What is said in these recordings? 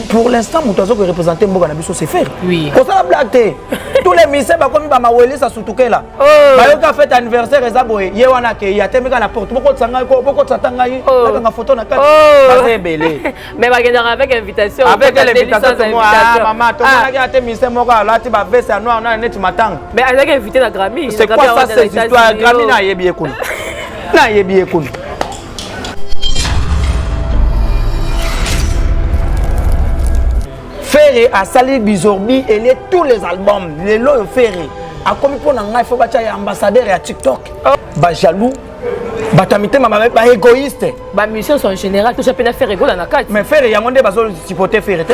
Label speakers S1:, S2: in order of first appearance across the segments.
S1: Pour l'instant, moto azo ko représenter mboka na biso, c'est Ferre.
S2: Oui.
S1: Kosala blague te. Tous les musiciens bakomi ba mawelisa sutukela.
S2: Oh.
S1: Bayoka fête anniversaire eza boye, ye wana akei atemeka na porte, bokotisa ngai ko, bokotisa ata ngai,
S2: Oh.
S1: nakanga photo na kati.
S2: Oh.
S1: Baza ebele.
S2: Mais bakendaka avec invitation.
S1: Avec
S2: Peut-être
S1: l'invitation,
S2: sans
S1: tout le monde, ah,
S2: invitation.
S1: maman, tomonaki ate musicien moko alati ba veste ya noir na neti matanga.
S2: Mais azalaki invité na Grammy.
S1: C'est quoi ça, ces histoires? Grammy nayebi ye kuna. Nayebi ye kuna. Ferre asali bizorbi elie tous les albums. Lelo oyo Ferre akomi mpo na ngai, fo batya ya ambassadeur ya TikTok. Ba jaloux, bato ya mitema mabe, ba égoïste.
S2: Ba musiciens sont en général toza mpe na Ferre Gola na kati.
S1: Mais Ferre yango nde bazosupporte Ferre te,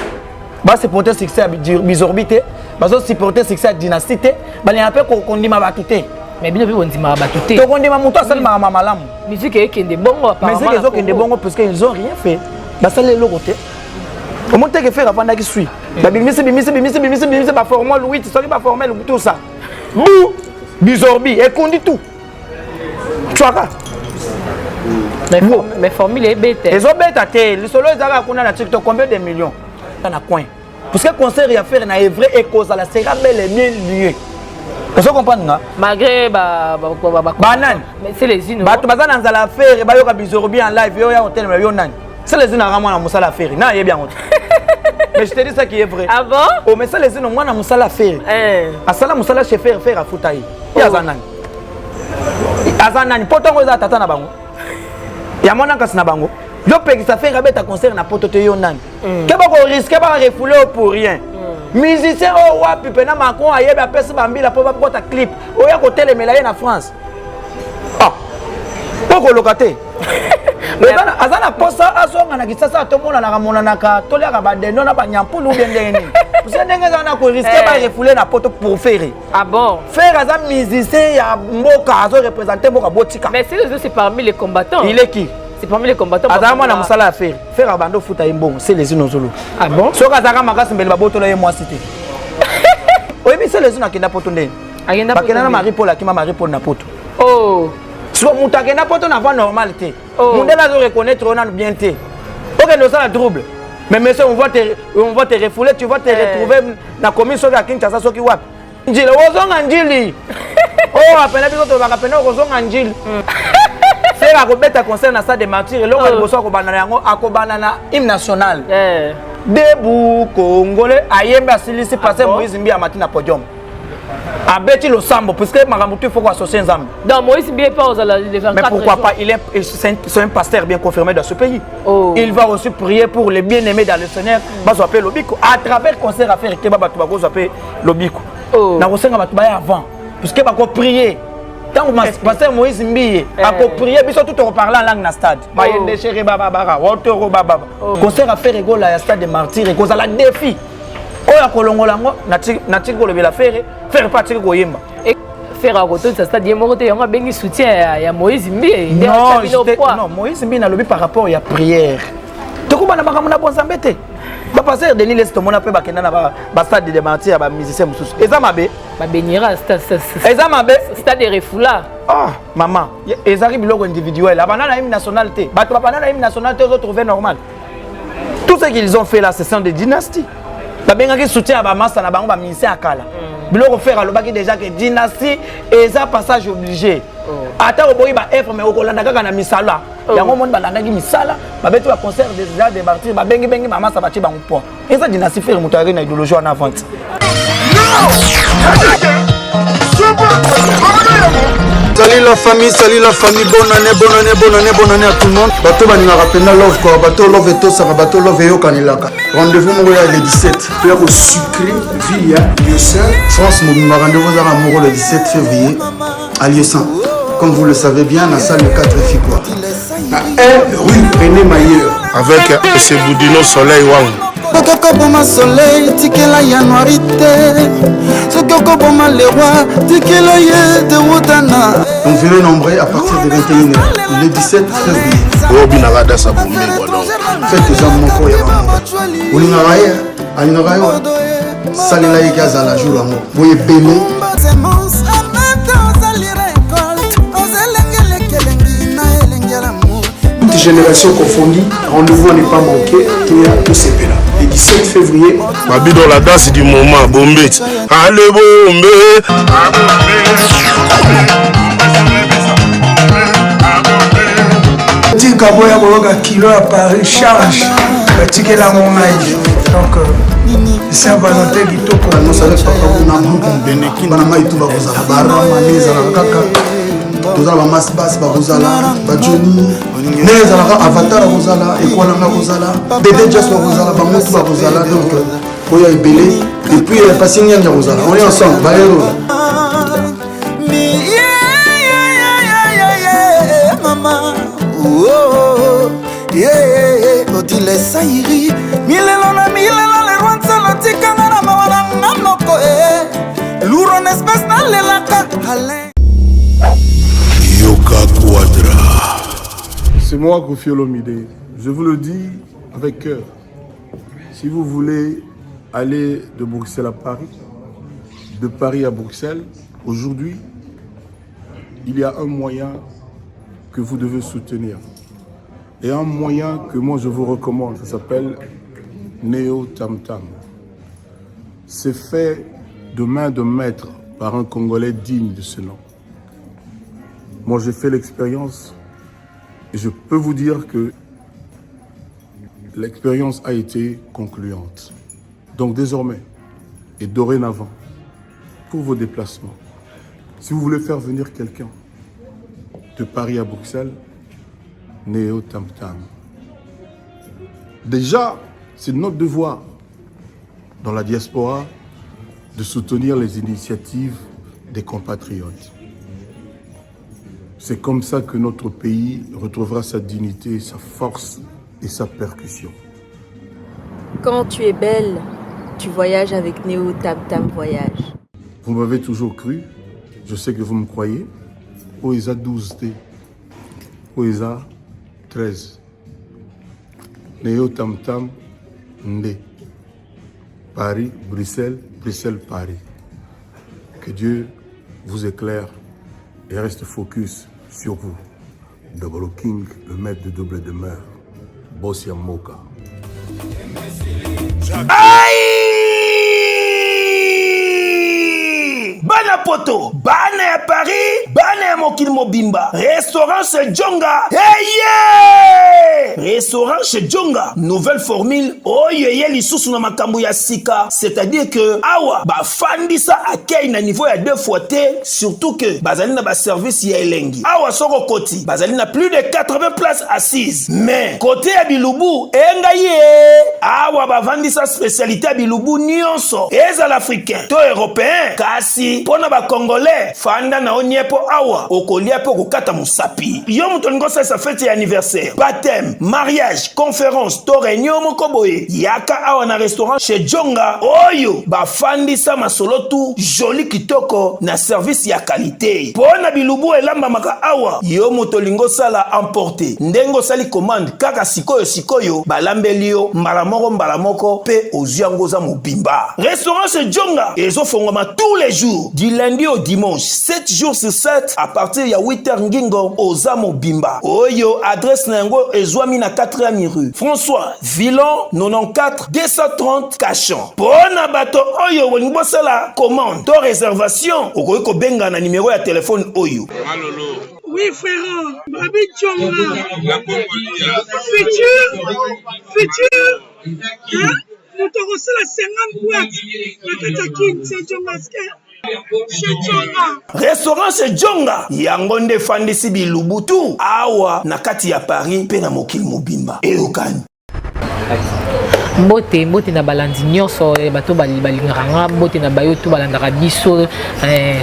S1: basupporte succès ya bizorbi te, bazosupporte succès ya dynastie te, balingaka mpe kondima bato te.
S2: Mais bino mpe bondimaka bato te.
S1: Tokondima moto asali makambo ya malamu.
S2: Musique ekende bongo apparemment.
S1: Musique
S2: na
S1: ezokende
S2: Congo.
S1: Bongo parce que ils ont rien fait, basali eloko te. Omoni teke Ferre avandaki sui, babimisi bimisi bimisi bimisi bimisi baformol 8, soki baformel, tout ça, bu bizorbi ekundi tout twaka.
S2: Mais formule ebete.
S1: Ezobeta te. Lisolo ezalaka kuna na TikTok, combien de millions na coin, parce que concert ya Ferre na Evre ekozala, sera bel et bien lieu. Ozo comprendre nga?
S2: Malgré ba ba ba ba
S1: Banani?
S2: Mais c'est les unes.
S1: Bato baza na nzala ya Ferre, bayoka bizorbi en live. Yo ya kotelema, yo nani? Celezino aka mwana mosala ya Ferre, na ayebi yango te, mais je te dis ça qui est vrai.
S2: Ah bon?
S1: Oh, mais Celezino mwana mosala ya Ferre. Asala mosala chez Ferre, Ferre afuta ye. Ye aza nani? Aza nani? Po ntango eza tata na bango ya mwana kasi na bango, yo pekisa Ferre abeta concert na poto te, yo nani? Ke bakoriske barefoule yo pour rien. Musicien oyo wapi mpena Macron ayebi apesi bambila mpo babota clip oya kotelemela ye na France? Ah, mpo koloka te. Aza na posa azonga na Kisasa, tomonanaka monanaka, toliaka badendo na banyampulu ubie ndenge nini? Puisque ndenge eza na koriske barefoule na poto pour Ferre.
S2: Ah bon?
S1: Ferre aza musicien ya mboka, azoreprésente mboka, botika.
S2: Mais c'est les, c'est parmi les combattants.
S1: Il est qui?
S2: C'est parmi les combattants.
S1: Azala mwana mosala ya Ferre. Ferre abanda ofuta ye mbongo. Celezino ozolo.
S2: Ah bon?
S1: Soki azalaka makasi, mbele babotola ye mwasi te. Oyebi Celezino akenda poto ndeni?
S2: Akenda poto
S1: Bakenda na
S2: ndeni?
S1: Marie Paul, akima Marie Paul na poto.
S2: Oh.
S1: Siko moto akenda poto na voie normale te.
S2: Oh.
S1: Mondele azo reconnaître oyo nanu bien te. Okende osala trouble, mais monsieur, on va te refouler, tu vas te retrouver na commune soki ya Kinshasa, soki wapi, Njili, ozonga Njili oyo apena biso tolobaka pena, okozonga Njili. Ferre akobeta concert na stade de Martyr. Eloko ya liboso akobanda na yango, akobanda na hymne national. Debout Congolais, ayembe, asilisi, pasteur Moïse Mbiye amati na podium, abeti losambo, puisque makambo tu il faut koassocier Nzambe.
S2: Donc Moïse Mbiye pas ozala le 24
S1: Mais pourquoi
S2: juin.
S1: pas? Il est c'est un pasteur bien confirmé dans ce pays.
S2: Oh.
S1: Il va aussi prier pour les bien-aimés dans le Seigneur, bazwa mpe lobiko à travers concert ya Ferre. Keba, bato bakozwa mpe lobiko.
S2: Oh.
S1: Nakosenga bato baya avant, puisque bakoprier ntango pasteur Moïse Mbiye akoprier, biso tout tokoparle en langue na stade. Bayende chere bababara wotoro bababa. Concert ya Ferre Gola ya stade de Martyr ekozala défi oyo akolongola yango. Natiki kolobela Ferre, Ferre mpe atiki koyemba.
S2: Ferre akotondisa stade ye moko te, yango abengi soutien ya Moïse Mbiye nde
S1: Non,
S2: atia bino poids.
S1: Non, Moïse Mbiye nalobi par rapport ya prière. Tokobana makambo na bonzambe te. Bapasteur Denis Lessie, tomona mpe bakenda na bastade de Martyr ya bamusicien mosusu. Eza mabe?
S2: Babénira
S1: Eza mabe?
S2: stade refoula.
S1: Ah, mama, ezalaki biloko individuel. Abanda na hymne national te. Bato babanda na hymne national te, ozotrouve normal? Tout ce qu'ils ont fait là, ce sont des dynasties. Babengaki soutien ya bamasa na bango, bamusicien ya kala. Biloko Ferre alobaki déjà ke dynastie eza passage obligé. Ata oboyi baœuvre, mais okolanda kaka na misala. Yango omoni balandaki misala, babeti baconcert déjà de Martyr, babengibengi bamasa, batie bango poids. Eza dynastie. Ferre moto ayaki na idéologie wana avant.
S3: Salut la famille, salut la famille, bonne année, bonne année, bonne année, bonne année à tout le monde. Bato balingaka pena love quoi, bato love etosaka, bato love eyokanelaka. Rendez-vous moko ya le 17. Toya kosucre ville ya Lieusaint, France mobimba, rendez-vous ezaka moko le 17 février à Lieusaint. Comme vous le savez bien, la salle de 4 filles quoi. Na 1 rue René Mailleur.
S4: Avec M. Boudino Soleil Wang.
S5: Soki okoboma soleil, tikela januari te. Soki okoboma leroy, tikela ye te wutana.
S3: Donc venez nombreux à partir de 21h le 17 février.
S4: Oyo binaka dasa bombengwa donc.
S3: Fête eza moko ya bango. Olingaka ye, alingaka yo, salela ye ke azala jour yango boye ebele.
S5: Semence amata ozali récolte ozelengeleke elengi na elengi ya lamour.
S6: Génération confondue, rendez-vous à ne pas manquer, toya tosepela. Le 17 février.
S4: Babi dans la danse du moment, Bombé. Allez Bombé.
S6: Tika boya koyoka kilo ya Paris charge batikela yango ngai donc Saint Valentin kitoko.
S3: Bana mai tu bakozala barama nde ezalaka kaka toza na bamas bas bakozala bajoni nde ezalaka avatar akozala ekwalanga akozala dede jas bakozala bango tu bakozala donc oyo ebele et puis pasi nyangi akozala on est ensemble valero.
S5: Mama, oh, oh, yeah, Odile Sairi, milelo na milelo le roi Nsala tikanga na mawa na nga moko eh. Lourd en espèce nalelaka Alain.
S4: Yoka Quadra.
S7: C'est moi, Koffi Olomide. Je vous le dis avec cœur. Si vous voulez aller de Bruxelles à Paris, de Paris à Bruxelles, aujourd'hui, il y a un moyen que vous devez soutenir. Et un moyen que moi je vous recommande, ça s'appelle Neo Tam Tam. C'est fait de main de maître par un Congolais digne de ce nom. Moi j'ai fait l'expérience et je peux vous dire que l'expérience a été concluante. Donc désormais et dorénavant, pour vos déplacements, si vous voulez faire venir quelqu'un de Paris à Bruxelles, Néo Tam Tam. Déjà, c'est notre devoir dans la diaspora de soutenir les initiatives des compatriotes. C'est comme ça que notre pays retrouvera sa dignité, sa force et sa percussion.
S8: Quand tu es belle, tu voyages avec Néo Tam Tam Voyage.
S7: Vous m'avez toujours cru, je sais que vous me croyez. Oeza 12T, Oeza 13. Néo Tam Tam Ndé. Paris, Bruxelles, Bruxelles, Paris. Que Dieu vous éclaire et reste focus sur vous. Double King, le maître de double demeure. Bossia Moka.
S9: Aïe! Bana poto, bana ya Paris, bana ya mokili mobimba. Restaurant chez Djonga. Hey yeah! Restaurant chez Djonga, nouvelle formule oyo eye lisusu na makambo ya sika, c'est-à-dire que awa bafandisa accueil na niveau ya deux fois te, surtout que bazali na ba service ya elengi. Awa soko koti, bazali na plus de 80 places assises. Mais côté ya bilubu engai ye awa bavandisa spécialité ya bilubu nyonso, ezala africain to européen, kasi mpo na bacongolais fanda na yo nie, mpo awa okolia mpe okokata mosapi. Yo moto olingi osalisa fête ya anniversaire, baptême, mariage, conférence to réunion moko boye, yaka awa na restaurant chez Djonga oyo bafandisa masolo tu joli kitoko na service ya qualité. Mpo na bilubu elambamaka awa, yo moto olingi osala emporter, ndenge osali commande kaka sikoyo sikoyo balambeli yo mbala moko mbala moko mpe ozwi yango oza mobimba. Restaurant chez Djonga ezofongwama tous les jours du lundi au dimanche, 7 jours sur 7, à partir ya 8h ngingo oza mobimba. Oyo adresse na yango ezwami na 4e rue François Villon, 94 230 Cachan. Mpo na bato oyo bolingi bosala commande to réservation, okoki kobenga na nimero ya telefone oyo.
S10: Oui, frère, Babi Djonga. Futur, futur, hein? Moto akosala 50 boîte na kati ya Kin, c'est Djonga chez Djonga.
S9: Restaurant chez Djonga, yango nde efandisi bilubu tu awa na kati ya Paris mpe na mokili mobimba. Eyokani.
S2: Mbote, mbote na balandi nyonso, bato balingaka nga, mbote na bayo tu balandaka biso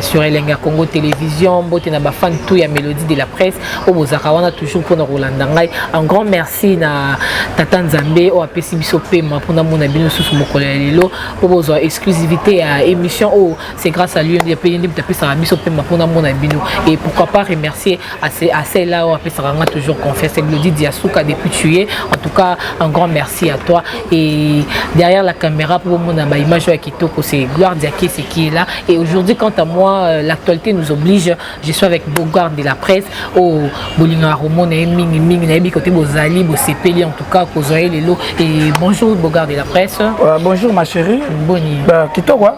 S2: sur Elengi ya Congo Télévision, mbote na bafan tu ya Mélodie de la Presse oyo bozalaka wana toujours mpona kolanda ngai. Un grand merci na tata Nzambe oyo apesi biso pema mpona mona bino susu mokolo ya lelo mpo bozwa exclusivité ya émission oyo. C'est grâce à lui nde mpe nde moto apesaka biso pema mpona mona bino. Et pourquoi pas remercier à celle-là oyo apesaka nga toujours confiance, Glody Diasuka depuis tu es. En tout cas, un grand merci à toi. Et Et derrière la caméra, pour mon image ya kitoko, c'est Gloire Diakese qui est là. Et aujourd'hui, quant à moi, l'actualité nous oblige. Je suis avec Bogard de la presse. Oyo bolinga komona mingi mingi na côté bozali, bosepeli en tout cas kozwa lelo. Et bonjour Bogard de la presse.
S1: Bonjour ma chérie.
S2: Boni.
S1: Bah, kitoko hein?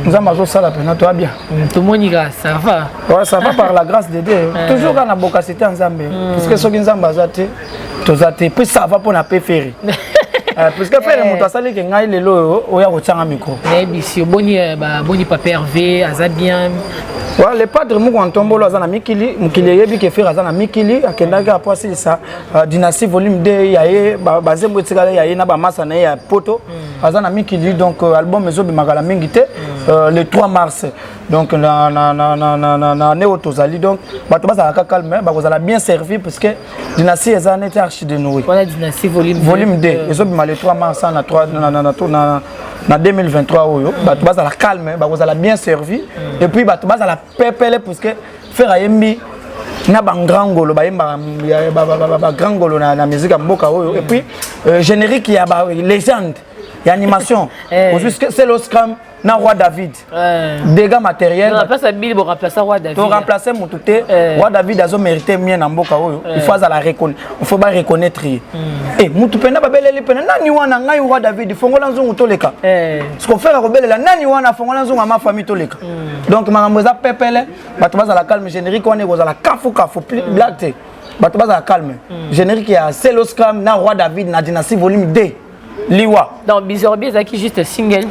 S1: Nzambe azosala mpena toa bien.
S2: Tomoni kaka ça va.
S1: Ouais, ça va par la grâce de Dieu, toujours kaka na bokasi te ya Nzambe, puisque soki Nzambe aza te, toza te. Puis ça va mpona pe Ferre, puisque Ferre moto asaliki ngai lelo oyo oya kotianga micro.
S2: Nayebisi boni, boni papa Hervé aza bien?
S1: Ouais, le padre moko ntombolo aza na mikili. Mokili eyebi ke Ferre aza na mikili. Akendaki apo asilisa Dynastie volume 2 ya ye, bazembo etikala ya ye na bamasa na ye ya poto. Aza na mikili, donc album ezobimaka na mingi te, le 3 mars, donc na année oyo tozali. Donc bato bazalaka calme, bakozala bien servi, puisque Dynastie eza neti arche de Noé.
S2: Wana Dynastie volume
S1: Volume 2 ezobima le 3 mars na 3 na 2023 oyo. Bato bazala calme, bakozala bien servi. Et puis bato bazala pepele, puisque Ferre ayembi na bagrand ngolo, bayembaka bagrand ngolo na musique ya mboka oyo. Et puis générique ya balégende ya animation, ozwi Celeo Scram na Roi David, dégâts matériel.
S2: Toremplace
S1: motu te. Roi David azomérite mie na mboka oyo. Il faut azala, il faut bareconnaître ye. E mutu mpena babeleli mpena nani wana? Ngai Roi David, fongola nzungu toleka. Siko Ferre kobelela nani wana? Fongola nzungu ama famille toleka. Donc makambo eza pepele, bato bazala calme. Générique wana ekozala kafu kafu, blague te. Bato bazala calme. Générique ya Celeo Scram na Roi David na Dynastie volume 2, liwa.
S2: Donc Bizorbi ezalaki juste single?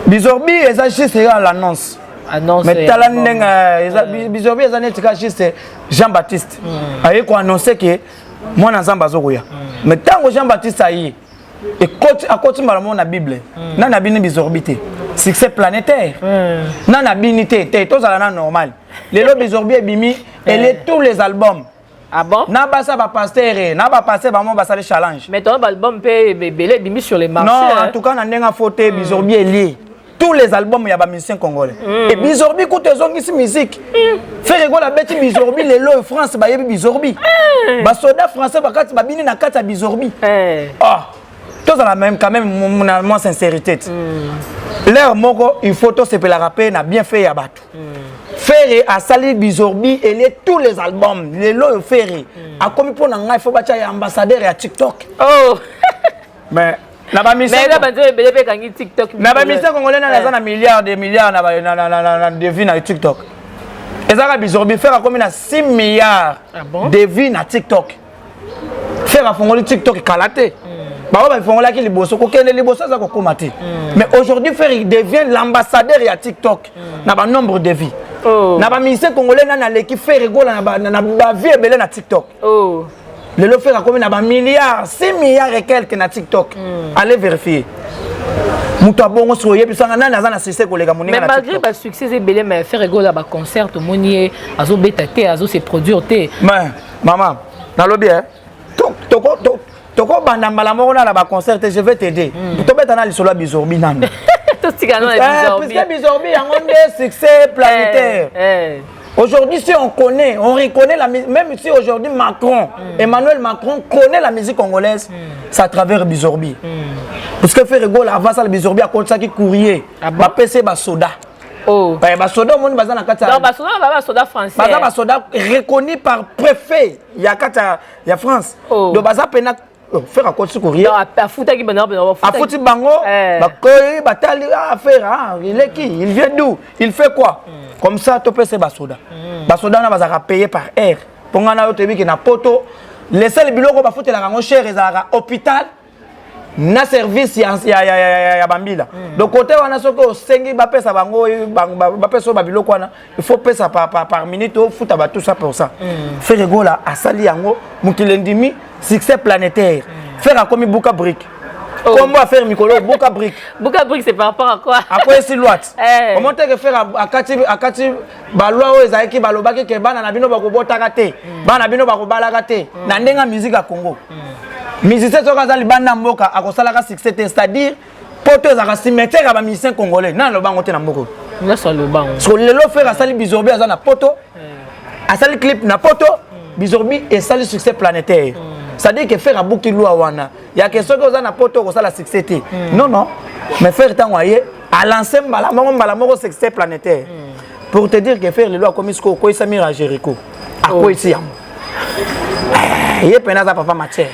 S1: Bizorbi eza juste eza l'annonce.
S2: Annonce.
S1: Mais tala ndenge eza, Bizorbi eza neti ka juste Jean Baptiste aye koannonce ke mwana Nzambe azokoya. Mais ntango Jean Baptiste aye, akoti mbala moko na Bible. Nani abini Bizorbi te? Succès planétaire. Nani abini te? Te, tozala na normal. Lelo Bizorbi ebimi, ele tous les albums.
S2: Ah bon?
S1: Na basa bapasteur, na bapasteur bango basali challenge.
S2: Mais ton album mpe ebele ebimi sur les marchés.
S1: Non, en tout cas na ndenge afo te. Bizorbi elie tous les albums ya bamusicien congolais. Et Bizorbi kutu ezongisi musique. Ferre Gola abeti Bizorbi, lelo France bayebi Bizorbi. Basoda français bakati babini na kati ya Bizorbi. Ah, tozala même quand même na mwa sincérité te. L'heure moko il faut tosepelaka mpe na bienfait ya bato. Ferre asali Bizorbi, elie tous les albums. Lelo oyo Ferre akomi, mpo na ngai faut batya ya ambassadeur ya TikTok.
S2: Oh.
S1: Mais na
S2: bamusicien ebele mpe ekangi TikTok.
S1: Na bamusicien congolais, nani aza na milliard de milliards na de vues na TikTok? Ezaka Bizorbi. Ferre akomi na 6 milliards de vues na TikTok. Ferre afongoli TikTok kala te. Bango bafongolaki liboso, kokende liboso aza kokóma te. Mais aujourd'hui Ferre devient l'ambassadeur ya TikTok na banombre de vues. Na bamusicien congolais, nani aleki Ferre Gola na bavues ebele na TikTok? Lelo Ferre akomi na bamilliard, 6 milliards et quelque na TikTok. Allez vérifier. Moto abongo soki oyebisanga nani aza na succès koleka moninga?
S2: Mais malgré basuccès ebele, mais Ferre Gola, baconcert tomoni ye azobeta te, azose produire te.
S1: Mais mama, nalobi tokobanda mbala moko na baconcert te. Je vais t'aider. Tobeta na lisolo ya Bizorbi nano, puisque Bizorbi yango nde succès planétaire. Aujourd'hui, si on connaît, on reconnaît la musique, même si aujourd'hui Macron, Emmanuel Macron connaît la musique congolaise, c'est à travers Bizorbi. Parce que Ferre Gola, avant ça, le Bizorbi a compté ça qui courrier,
S2: Ah bon?
S1: Ba PC, ba soda.
S2: Oh.
S1: Ba soda, on baza na kati.
S2: Donc basoda, ba basoda français.
S1: Baza ba soda reconnu par préfet, il y a kati ya France.
S2: Oh.
S1: Donc baza pena Ferre akoti courrier.
S2: Afutaki bango?
S1: Afuti bango, bakoyi, batali: ah, Ferre, ah, il est qui? Il vient d'où? Il fait quoi? Comme ça topesa basoda. Basoda wana bazalaka payé par heure. Mpo ngai na yo toyebi ke na poto, lesele biloko bafutelaka yango cher ezalaka hôpital na service ya bambila. Donc côté wana, soki osengi bapesa bango, bapesa oyo babiloko wana, il faut pesa par minute, ofuta bato ça pour ça. Ferre Gola asali yango, mokili endimi, succès planétaire. Ferre akomi buka brique. Kombo affaire mikolo, buka brique.
S2: Buka brique, c'est par rapport à quoi?
S1: Akwesi loi. Omo teke Ferre akati baloi oyo ezalaki, balobaki ke bana na bino bakobotaka te, bana na bino bakobalaka te. Na ndenge ya musique ya Congo, musicien soki aza libanda mboka akosalaka succès te, c'est-à-dire poto ezalaka cimetière ya bamusicien congolais. Nani alobango te na mboka?
S2: Nyonso alobango.
S1: So lelo Ferre asali Bizorbi, aza na poto, asali clip na poto, Bizorbi esali succès planétaire. C'est-à-dire que Ferre abuki loi wana ya ke soki oza na poto okosala succès te. Non, non, mais Ferre ntango aye alance mbala moko succès planétaire. Pour te dire que Ferre lelo akomi sikoyo okweyisa mur ya Jéricho, akweyisi yango. Ye mpena aza papa matière,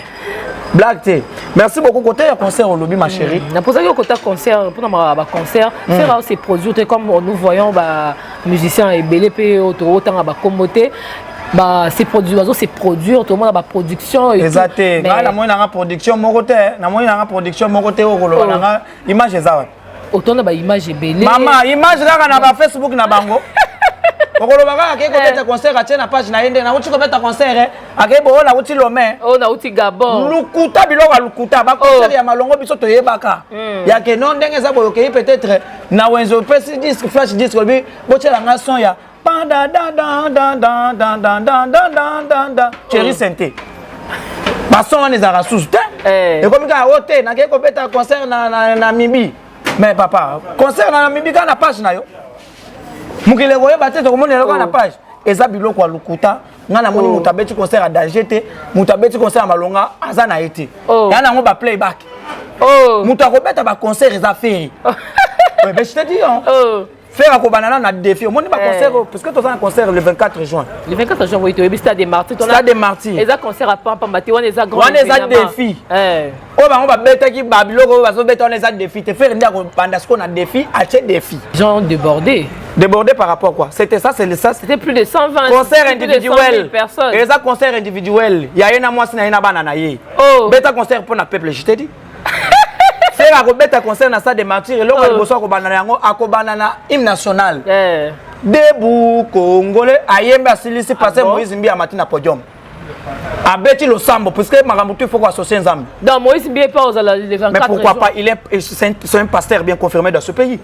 S1: blague te. Merci beaucoup. Côté ya concert olobi, ma chérie.
S2: Napozaki okota concert mpona baconcert. Ferre se produire te, comme nous voyons bamusicien ebele mpe oyo tootanga bakombo te, se produire, bazo se produire, tomona baproduction.
S1: Eza te. Ngai namoni nanga production moko te, namoni nanga production moko te. Oyo koloba nanga image eza wapi?
S2: Otona baimage ebele.
S1: Mama, image kaka na bafacebook na bango. Okoloba kaka akei kobeta concert, atie na page na ye nde nauti kobeta concert, akei boyo, nauti Lomé.
S2: Oyo nauti Gabon.
S1: Lukuta, biloko ya lukuta. Baconcert ya malongo biso toyebaka ya ke no ndenge eza boye. Okei peut-être na wenze, opesi disque, flash disque, olobi botielanga son ya Thierry Sente. Bason wana ezalaka susu te. Ekomi kaka o te nakei kobeta concert na Namibie. Mais papa, concert na Namibie kaka na page na yo, mokili ekoyeba te. Tokomona eloko na page, eza biloko ya lokuta. Ngai namoni moto abeti concert ya danger te, moto abeti concert ya malonga aza na ye te. Ya nango baplayback. Moto akobeta baconcert eza Ferre. Mais je te dis, hein, Ferre akobanda nano na défi. Omoni baconcert oyo, puisque toza na concert le 24 juin.
S2: Le 24 juin, oui, toyebi Stade des Martyrs.
S1: Stade des Martyrs.
S2: Eza concert à pampamba te, wana eza grand.
S1: Wana eza défi oyo bango babetaki babiloko oyo bazobeta wana, eza défi te. Ferre nde akobanda sikoyo na défi, atie défi.
S2: Gens débordés.
S1: Débordé par rapport quoi? C'était ça, c'est le ça.
S2: C'était plus de 120.
S1: Concert
S2: plus de 100 000
S1: individuel.
S2: Personnes.
S1: Eza concert individuel ya ye na mwasi na ye na bana na ye. Beta concert mpo na peuple, je te dis. Ferre akobeta concert na Stade des Martyrs, eloko ya liboso akobanda na yango, akobanda na hymne national. Debout Congolais, ayembe, asilisi, pasteur Moïse Mbiye amati na podium, abeti losambo, puisque makambo tu il faut koassocier Nzambe.
S2: Donc Moïse Mbiye pas ozala le 24
S1: Mais pourquoi
S2: juin.
S1: pas? Il est c'est un pasteur bien confirmé dans ce pays.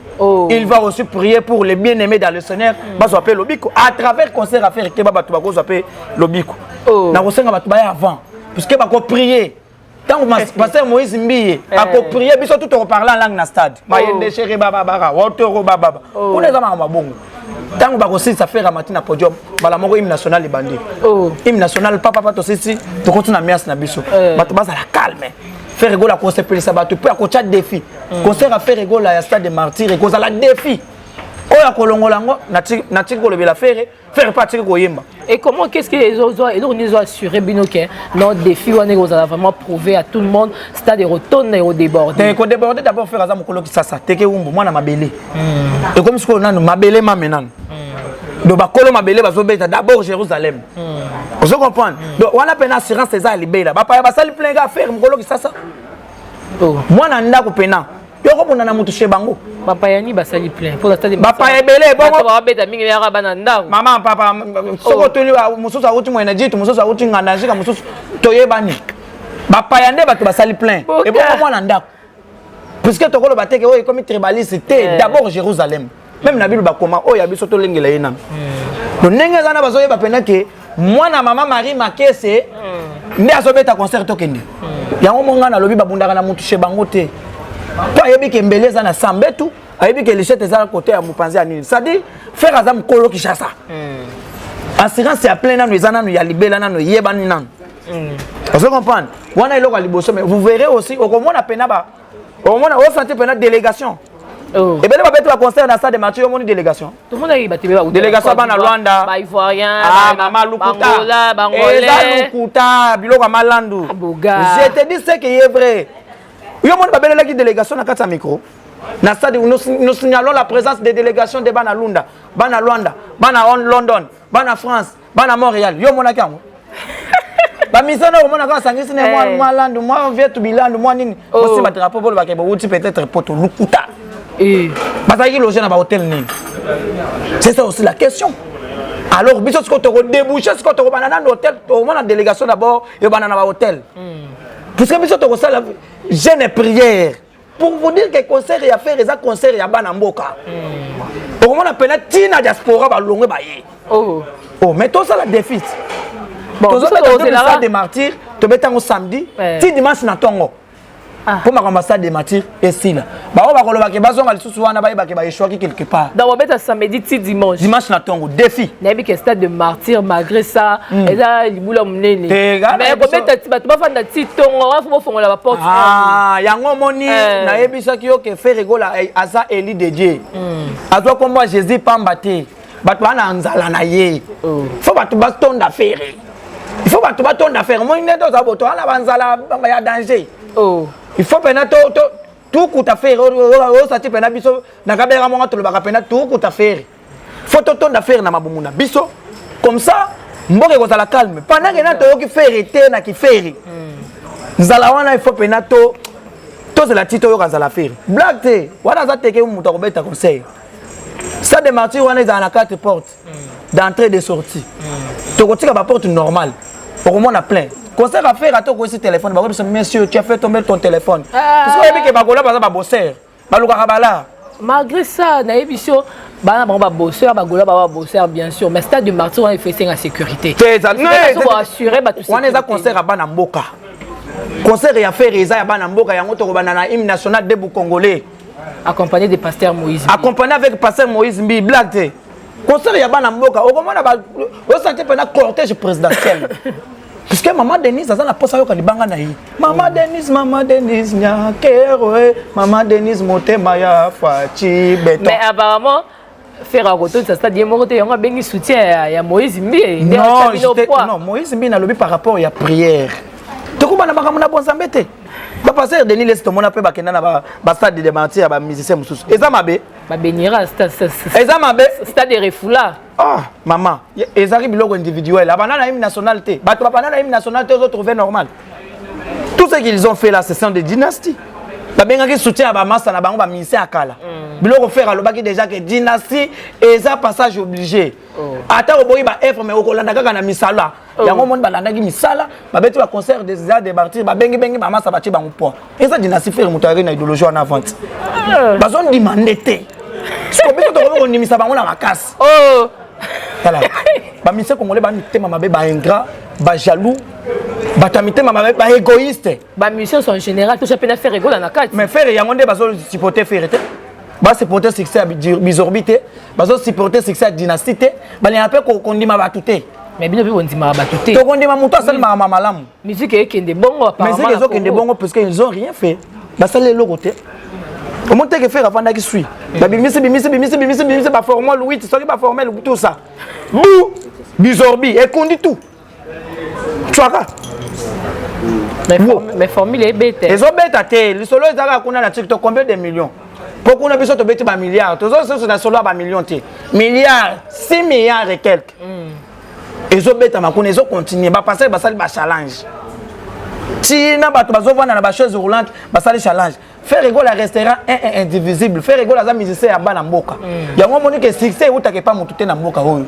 S1: Il va aussi prier pour les bien-aimés dans le Seigneur, bazwa mpe lobiko à travers concert. Affaire keba, bato bakozwa mpe lobiko. Nakosenga bato baya avant, puisque bakoprier ntango pasteur Moïse Mbiye akoprier, biso tu tokoparle en langue na stade. Mayende shere bababara wotoro bababa kuna, eza makambo bongo. Ntango bakosilisa, Ferre amati na podium, mbala moko hymne national ebandi. Hymne national papapa, tosilisi, tokoti na miasi na biso. Bato bazala calme. Ferre Gola akosepelisa bato mpe akotya défi. Concert ya Ferre Gola ya Stade des Martyrs ekozala défi oyo akolongola yango. Natiki kolobela Ferre, Ferre mpe atiki koyemba.
S2: Et comment, qu'est-ce que les autres, eloko nini assuré bino ke non, défi wana ekozala vraiment prouvé à tout le monde, stade erotonne, erodéborde?
S1: Te, kodéborde d'abord, Ferre aza mokolo Kisasa teke wumbu mwana mabele. Ekomi sikoyo nanu mabele mame nanu. Donc bakolo mabele bazobeta d'abord Jérusalem, ozo comprendre? Donc wana mpena assurance eza ya libela. Bapaya basali plein ka Ferre mokolo Kisasa mwana ndako mpena yo kobunda na motu chez bango.
S2: Bapaya ni basali plein mpo na stade?
S1: Bapaya ebele bongo.
S2: Babeta mingi yaka bana ndako.
S1: Mama, papa, soki otuni, mosusu awuti Mwene Jitu, mosusu awuti Ngandajika, mosusu toyebani. Bapaya nde bato basali plein. Ebongo mwana ndako, puisque tokoloba te ke oyo ekomi tribaliste te. D'abord Jérusalem même na bino bakoma oyo ya biso tolengela ye nano. Donc ndenge eza na bazoyeba mpena ke mwana mama Marie Makese nde azobeta concert, tokende yango. Mo ngai nalobi babundaka na motu chez bango te, mpo ayebi ke mbeli eza na sambetu, ayebi ke lichette eza kote ya mopanzi ya nini. C'est-à-dire Ferre aza mokolo Kinshasa, assurance ya plein nano eza nano ya libela, nano eyebani nano, ozo comprendre? Wana eloko ya liboso. Mais vous verrez aussi, okomona pena ba okomona osanti pena délégation ebele babeti baconcert na Stade des Martyrs. Omoni délégation?
S2: Tomonaki bato ebele.
S1: Délégation bana Lwanda.
S2: Baivoirien.
S1: Ah, mama, lukuta. Eza lukuta, biloko ya malandu. Je te dis ce qui est vrai. Yo moni babelelaki délégation na kati ya micro na stade: nous signalons la présence des délégations de bana Lunda, bana Lwanda, bana London, bana France, bana Montréal. Yo monaki yango? Bamisana okomona kaka asangisi ne mwa landu, mwa vietu bilandu, mwa nini, osi badrapeau bolobaka bowuti peut-être poto. Lukuta. Bazalaki loge na bahotel nini? C'est ça aussi la question. Alors biso sikoyo tokodébouche, sikoyo tokobanda nano hotel. Tokomona délégation d'abord ebanda na bahotel, puisque biso tokosala jeûne, prière. Pour vous dire que concert ya Ferre eza concert ya bana mboka, okomona mpena ntina diaspora balongwe baye. Oh, mais tosala défi. Tozobeta Stade des Martyrs, tobeta yango samedi ti dimanche na ntongo. Mpo ah. Makambo ya stade de martyr esila, bango bakolobake bazonga lisusu wana, bayebake baéchouaki quelque part.
S2: Donc babeta samedi ti dimanche.
S1: Dimanche na ntongo, défi.
S2: Nayebi ke stade de martyr, malgré ça, eza libula monene, mais kobeta ti bato bafanda ti ntongo wana, fo bofongola baporte.
S1: Ah, yango omoni eh. Nayebisaki yo ke Ferre Gola eh, aza élu de Dieu. Azwa kombo ya Jésus pamba te. Bato baa na nzala na ye. Oh. Fo bato batonda Ferre, il faut bato batonda Ferre. Omoni nde toza boto wana, banzala ya danger.
S2: Oh.
S1: Il faut mpena tukuta Ferre osati mpena biso na kabelaka monga, tolobaka mpena tukuta Ferre. Fo totonda Ferre na mabumu na biso, comme ça mboka ekozala calme. Pendant ke na toyoki Ferre te na kiferre nzala wana, il faut mpena to tozela ti toyoka nzala Ferre. Blague te wana, aza teke moto akobeta concert stade de martyr wana ezala na quatre portes d'entrée, de sortie. Tokotika baporte normale, okomona plein. Concert à faire, ata okoyesi téléphone, bakoyebisa: "Monsieur, tu as fait tomber ton téléphone." Parce que oyebi ke bagola baza babosseur, balukaka bala.
S2: Malgré ça, nayebi so bana bango babosseur, bagola bango babosseur, bien sûr, mais stade de martyr wana, il faut esenga sécurité.
S1: Assurer bato. Wana eza concert ya bana mboka. Concert ya Ferre eza ya bana mboka. Yango tokobanda na hymne national debout congolais.
S2: Accompagné de pasteur Moïse.
S1: Accompagné avec pasteur Moïse Mbi. Blague te, concert ya bana mboka, okomona osante mpena cortège présidentiel, puisque mama Denise aza na posa ayoka libanga na ye. Mama Denise, mama Denise Nyakero, mama Denise, motema ya Fatshi Béton.
S2: Mais apparemment Ferre akotondisa stade ye moko te, yango abengi soutien ya Moïse Mbiye.
S1: Non, non, Moïse Mbiye nalobi par rapport ya prière. Tokobana makambo na bonzambe te. Bapasteur Denis Lesi, tomona mpe bakenda na bastade de martyr ya bamusicien mosusu, eza mabe.
S2: Babénira.
S1: Eza mabe.
S2: Stade refoula.
S1: Ah mama, ezalaki biloko individuel. Abanda na hymne national te. Bato babanda na hymne national te, ozotrouve normal. Tout ce qu'ils ont fait là, ce sont des dynasties. Babengaki soutien ya bamasa na bango, bamusicien ya kala. Biloko Ferre alobaki déjà ke dynastie eza passage obligé. Ata oboyi baœuvre, mais okolanda kaka na misala. Yango omoni balandaki misala, babeti baconcert déjà de martyr, babengibengi bamasa, batie bango poids. Eza dynastie. Ferre moto ayaki na idéologie wana avant. Bazondima nde te. Siko biso tokoki kondimisa bango na makasi. Tala, bamusicien congolais bamitema mabe, baingrat, bajaloux, bato ya mitema mabe, baégoïste.
S2: Bamusiciens en général, tosa mpe na Ferre Gola na kati.
S1: Mais Ferre, yango nde bazosupporte Ferre te. Basupporte succès ya Bizorbi te, bazosupporte succès ya dynastie te. Balingaka mpe kondima bato te.
S2: Mais bino mpe bondimaka bato te.
S1: Tokondima moto asalimaka ma malamu.
S2: Musique ekende bongo.
S1: Musique ezokende bongo parce que ils ont rien fait. Basali eloko te. Omoni teke Ferre afandaki sui, babimisi bimisi bimisi bimisi bimisi baformule 8, soki baformule, tout ça bu Bizorbi ekundi tout twaka.
S2: Mais formule ebeta.
S1: Ezobeta te. Lisolo ezalaka kuna na TikTok, combien de millions? Mpo kuna biso tobeti bamilliard, tozosusu na solo ya bamillion te, milliard, 6 milliards et quelque. Ezobetama kuna, ezocontinue. Bapasteur basali bachallenge ntina, bato bazovanda na bachaise roulante basali challenge. Ferre Gola restera un indivisible. Ferre Gola aza musicien ya bana mboka. Yango omoni ke succès eutaka epa motu te na mboka oyo.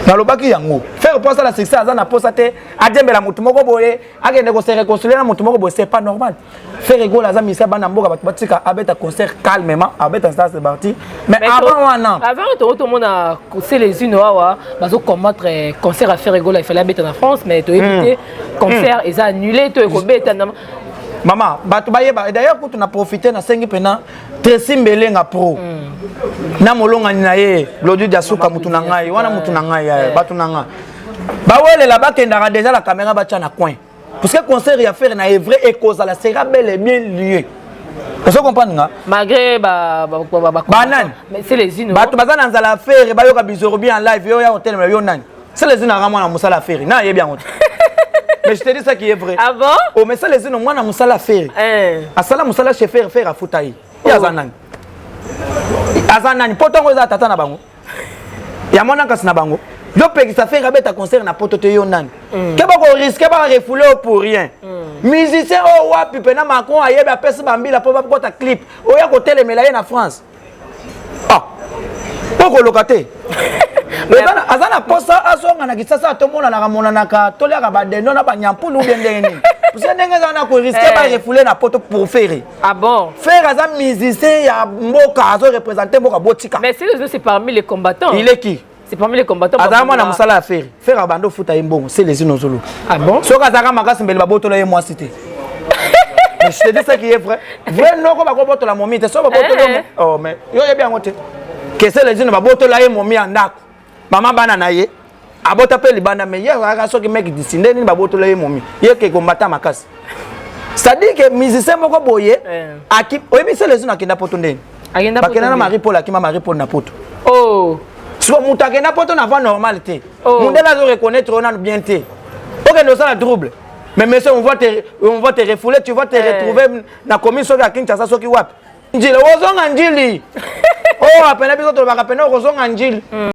S1: Nalobaki yango, Ferre mpo asala succès, aza na posa te adiembela motu moko boye, akende kose réconcilier na motu moko boye, c'est pas normal. Ferre Gola aza musicien ya bana mboka. Bato batika abeta concert calmement, abeta stade de martyr. Mais avant wana,
S2: avant to tomona Celezino awa bazocombattre concert à Ferre Gola. Il fallait abeta na France, mais toyebi te concert eza annulé to ekobeta.
S1: Mama, bato bayeba. D'ailleurs kutu na profite, nasengi mpena Tracy Mbelenga pro na molongani na ye Glodi Diasuka, mutu na ngai wana, mutu na ngai, bato na ngai bawelela, bakendaka déjà la caméra batya na coin, parce que concert ya Ferre na Evry ekozala, sera bel et bien lieu. Ozo comprendre nga?
S2: Malgré
S1: banani.
S2: Celezino.
S1: Bato baza na nzala ya Ferre, bayoka Bizorbi en live. Yo ya kotelemela yo nani? Celezino aka mwana mosala ya Ferre, na ayebi yango te. Mais je te dis ça qui est vrai.
S2: Ah bon?
S1: Oh, mais Celezino mwana mosala Ferre. Asala mosala chez Ferre, Ferre afuta ye. Ye aza nani? Aza nani? Po ntango eza tata na bango. Ya mwana kasi na bango. Yo pekisa Ferre abeta concert na poto te, yo nani? Ke bako risquer ba refouler yo pour rien. Musicien oyo wapi pena Macron ayebi apesi bambila po bakota clip. Oya kotelemela ye na France. Ah. Po koloka te. Aza na posa azonga na Kisasa, tomonanaka monanaka, toliaka badendo na banyampulu ubie ndenge nini, parce ndenge eza na korisquer barefouler na poto pour Ferre.
S2: Ah bon?
S1: Ferre aza musicien ya mboka, azoreprésente mboka, botika.
S2: Mais c'est parmi les combattants.
S1: Il est qui?
S2: C'est parmi les combattants.
S1: Azala mwana mosala ya Ferre. Ferre abanda ofuta ye mbongo. Celezino ozoluka.
S2: Ah bon?
S1: Soki azalaka makasi, mbele babotola ye mwasi te. Mais je te dis ce qui est vrai. Vrai noko bakobotola momi te. So babotola eh. Oh mais yo yebi yango te. Kese lezino babotola ye momi ya ndako. Mama bana na ye. Abota pe libanda mais ye azalaka soki mec d'ici nde nini babotola ye momi. Ye ke combattant makasi. C'est-à-dire que musicien moko boye eh. aki oyebi se lezino akenda poto ndeni. Bakenda na Marie Paul akima Marie Paul na poto.
S2: Oh.
S1: Siko moto akenda poto na voie normale te. Oh. Mundele azo reconnaître yo nanu bien te. Okende osala trouble. Mais monsieur, on va te, on va te refouler, tu vas te eh. retrouver na commune soki ya Kinshasa soki wapi. Njili, ozonga njili. Oh, apena biso tolobaka pena okozonga njili.
S9: Mm.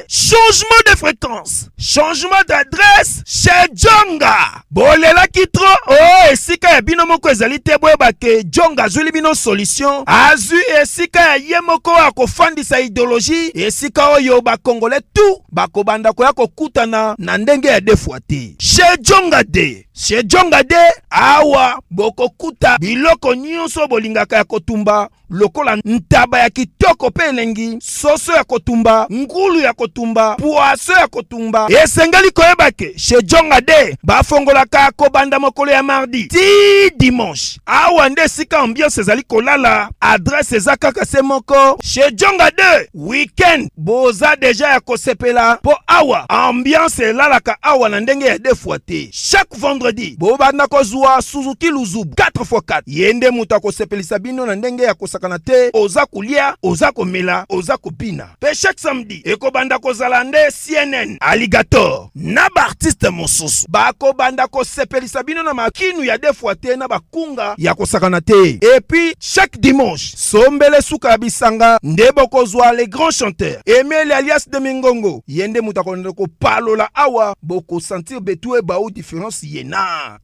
S9: Changement de fréquence, changement d'adresse chez Djonga. Bolelaki trop oh esika ya bino moko ezali te boyeba ke Djonga azwili bino solution. Azwi esika ya ye moko akofandisa idéologie esika oyo ba Congolais tout bakobanda koya kokutana na ndenge ya deux fois te. Chez Djonga de Chez Djonga de awa bokokuta biloko nyonso bolingaka ya kotumba lokola ntaba ya kitoko mpe elengi, soso ya kotumba, ngulu ya kotumba, poisson ya kotumba. Esengeli koyeba ke chez Djonga de bafongolaka kobanda mokolo ya mardi ti dimanche. Awa nde esika ambiance ezali kolala, adresse eza kaka se moko chez Djonga de Weekend boza deja ya kosepela po awa ambiance elalaka awa na ndenge ya deux fois te. Chaque vendredi bobanda kozua Suzuki Luzubu 4x4 ye nde moto akosepelisa bino na ndenge ya kosakana te, oza kolia, oza komela, oza kobina. Pe chaque samedi ekobanda kozala nde CNN, Alligator na ba artistes mosusu bakobanda kosepelisa bino na makinu ya deux fois te na ba kunga ya kosakana te. Et puis chaque dimanche Sombele suka ya bisanga nde bokozwa le grand chanteur Emeli alias de Mingongo ye nde moto akolanda kopalola awa boko sentir betu ebau difference ye na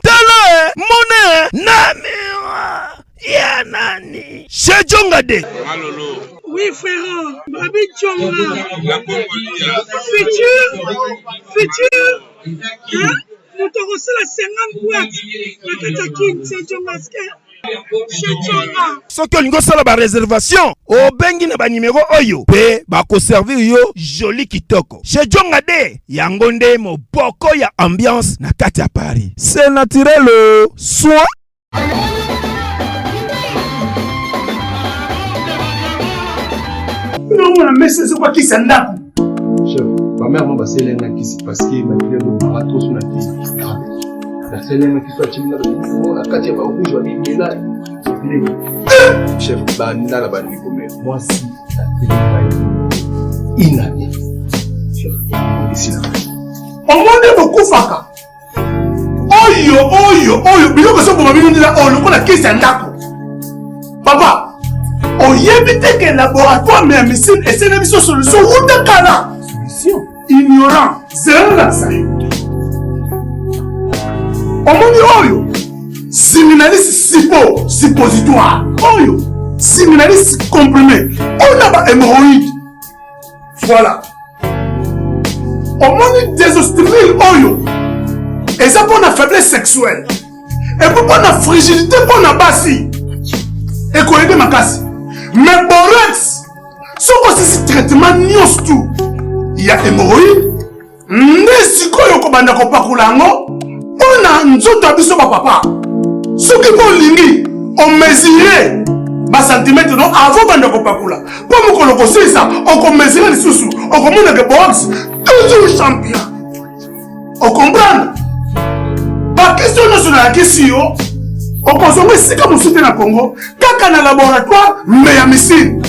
S9: tala eh, mona eh, na miroir ya nani chez Djonga de
S10: Oui frère, Babi Djonga. Futur, futur, hein? Moto akosala 50 boîte na kati ya kin c'est Djonga chez Djonga.
S9: Soki olingi osala ba reservation obengi na ba numero oyo pe bakoservir yo joli kitoko. Chez Djonga de yango nde moboko ya ambiance na kati ya Paris. C'est naturel soin.
S6: Nomona mesa ezokuwa kisi ya ndako.
S11: Chef, ba mère mo basali nga kisi parce que makila ezobanga trop so na kisi grave. Basali nga kisi atyeli nga babiloko na kati ya ba rouge babimela. Chef, banda na bandeko me mwasi atelema ye une année. Chef, esila.
S6: Omoni bokufaka oyo oyo oyo biloko ezoboma bino ndela oyo lokola kisi ya ndako papa oyebi te ke laboratoire ya misine esene biso solution wuta kala solution ignorant zela nalakisa yo omoni oyo siminalis sipo suppositoire oyo siminalis comprimé oyo na ba hémorroïde Voilà. Omoni désostimile oyo eza mpo na faiblesse sexuelle epo mpo na frigidité mpo na basi ekoyede makasi mais borax soki osisi traitement nyonso tu ya hémorroïde nde sikoyo okobanda kopakola yango mpo na nzoto ya biso bapapa soki mpo olingi omesure basantimetre no avant banda kopakola mpo mokolo kosilisa okomesure lisusu okomona ke box toujours champion okomprendre bakestio nyonso nalakisi yo okozonga esika mosusu te na congo kaka na laboratoire me ya misine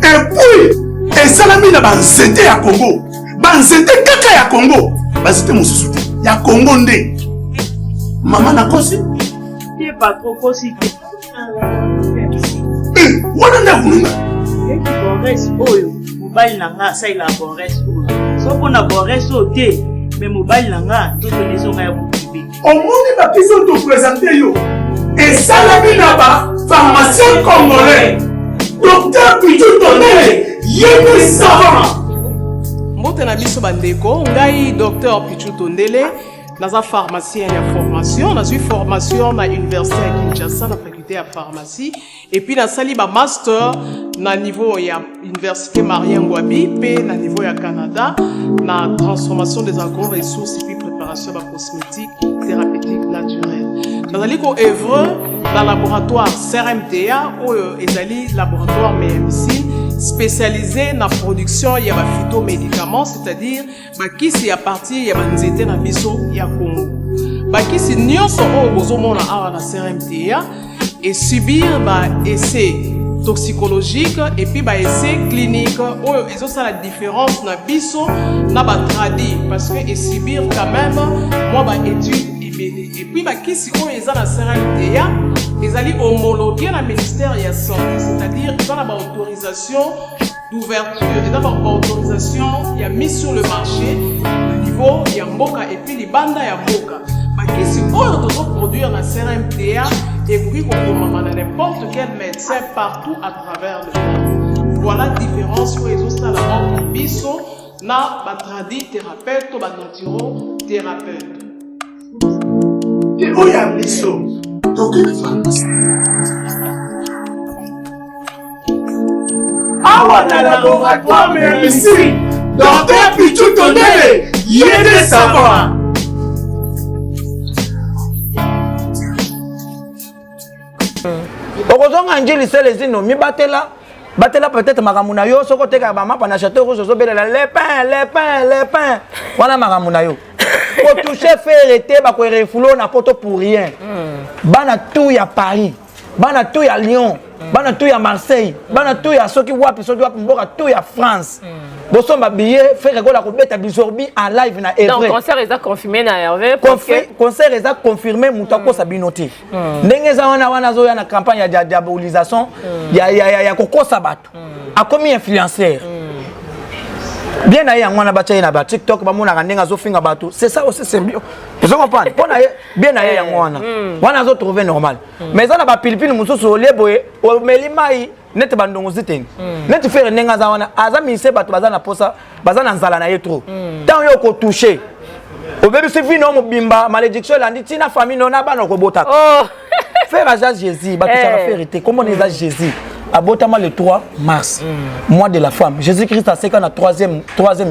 S6: epuis esalami na banzete ya congo banzete kaka ya congo banzete mosusu te ya congo nde mama nakosi
S12: te patro okosi te
S6: eh, wana nde akoninga
S12: eti bores oyo mobali na nga asalelaka bores oyo so mpo na bores oyo te me mobali na nga nzoto nezonga ya bokibe
S6: omoni bakisi oyo topresente yo esalami na ba pharmacien congolais docteur pichu tonele ye nde savant
S13: mbote na biso bandeko ngai docteur pichu tondele naza pharmacien ya formation nazwi formation na université ya kinshasa na faculté ya pharmacie epuis nasali bamaster na niveau ya université marien ngwabi mpe na niveau ya canada na transformation des agro ressources epuis préparation. préparation ya bacosmétique thérapeutique naturelle. Nazali ko œuvre na laboratoire CRMTA oyo ezali laboratoire médecine spécialisé na production ya ba phytomédicaments, c'est-à-dire bakisi ya partir ya banzete na biso ya Congo. Bakisi nyonso oyo bozomona awa na CRMTA et subir ba essais toxicologique et puis ba essais clinique oyo ezosala différence na biso na ba tradi parce que esubir quand même mwa ba étude ebele. Et puis bakisi oyo eza na CRMTA ezali homologué na ministère ya santé, c'est-à-dire eza na ba autorisation d'ouverture, eza ba autorisation ya mise sur le marché na niveau ya mboka et puis libanda ya mboka. Bakisi oyo tozoproduire na CRMTA ekoki kokomama na n'importe quel médecin partout à travers le monde. Voilà différence oyo ezosala entre biso na batradi thérapeute to banaturo thérapeute.
S6: Oyo ya biso tokende pharmacie awa na laboratoire médecine, docteur Pichu Tondele ye nde savant.
S1: Okozonga njili selezino mibatela batela peut-être makambo na yo. Soki otekaka bamapa na Château Rouge, ozobelela le pain, le pain, le pain, wana makambo na yo. Kotouche Ferre te, bakorefouler na poto pour rien. Bana tout ya Paris, bana tout ya Lyon, bana tout ya Marseille, bana tout ya soki wapi, soki wapi, mboka tout ya France, bosomba billet. Ferre Gola kobeta bizorbi en live na
S2: Donc concert eza confirmé na Hervé?
S1: Concert eza confirmé, moto akosa bino te. Ndenge eza wana wana, azoya na campagne ya diabolisation, ya kokosa bato. Akomi influenceur bien na ye, yango wana batya ye na ba TikTok, bamonaka ndenge azofinga bato. C'est ça aussi, c'est bien, ozo comprendre? Mpo na ye bien na ye, yango wana wana azotrouve normal. Mais eza na bapilipili mosusu, olie boye, omeli mai neti bandongozi teni, neti Ferre ndenge aza wana, aza mise, bato baza na posa, baza na nzala na ye trop. Ntango yo okotouche, obebisi vino mobimba, malédiction elandi ntina famille no na bana okobotaka. Ferre aza Jésus, batouchaka Ferre te. Komona eza Jésus, abotama le 3 mars, mois de la femme. Jésus Christ aseka na troisième